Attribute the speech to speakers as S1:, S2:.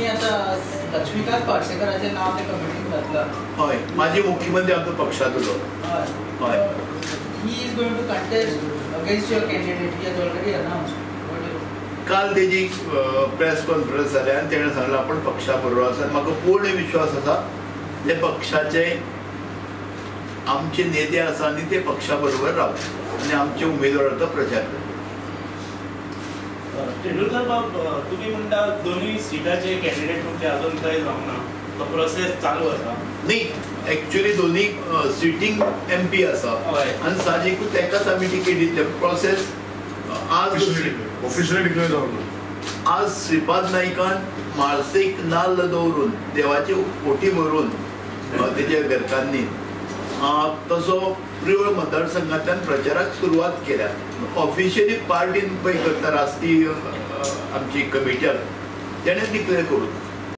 S1: आता लक्ष्मीकांत पार्सेकराचें नाव ते कमिटीन घातलां.
S2: हय, माजी मुख्यमंत्री आमचो पक्षांतलो.
S1: हय.
S2: हय.
S1: He is going to contest against your candidate. He has already announced.
S2: काल तेजी प्रेस कॉन्फरन्स जाली आनी तेणें सांगलें आपूण पक्षा बरोबर आसा. म्हाका पूर्ण विश्वास आसा जे पक्षाचे आमचे नेते आसा आनी ते पक्षा बरोबर रावतले आनी आमचे उमेदवाराचो प्रचार करतले.
S3: तेंडुलकर बाब, तुमी म्हणटा दोनूय सिटाचे कॅन्डिडेट तुमचे अजून तय जावंक ना, तो प्रोसेस चालू आसा.
S2: न्ही, एक्चुअली दोन्ही सिटींग एमपी आसा आनी साहजिकूच तेकाच आमी तिकेट दितले. प्रोसेस आज
S4: ऑफिशियली डिक्लेअर जावंक ना.
S2: आज श्रीपाद नायकान मार्सेक नाल्ल दवरून देवाची ओटी भरून तेच्या घरकान्नीन तसो प्रियोळ मतदारसंघांतल्यान प्रचाराक सुरवात केल्या. ऑफिशियली पार्टीन पळय करता राष्ट्रीय आमची कमिटी तेणें डिक्लेअर करून.